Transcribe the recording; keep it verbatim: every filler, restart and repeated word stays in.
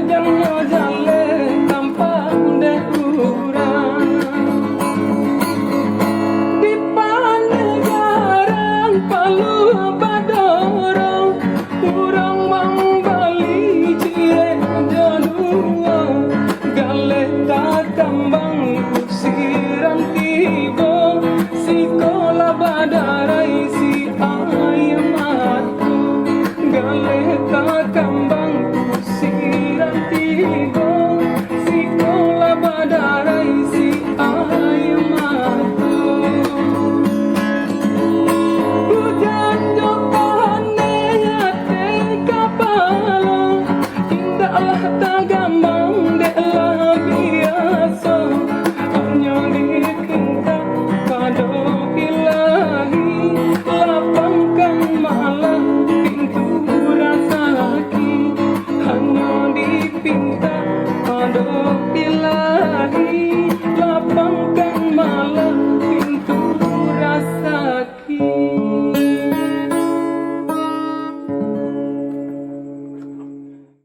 Janyo jaleh tampak dek urang. Di Pangandaran palu badorong, urang mambali ciek jo duo. Galeh takambang usiran tibo, siko lah badarai si aia mato. Galeh takambang usiran tibo, siko lah badarai si aia mato. Ujan jo paneh ateh kapalo, indaklah tagamang dek lah biaso. Hanyo dipinta pado Ilahi, lapangkan malah pintu rasaki. Hanyo dipinta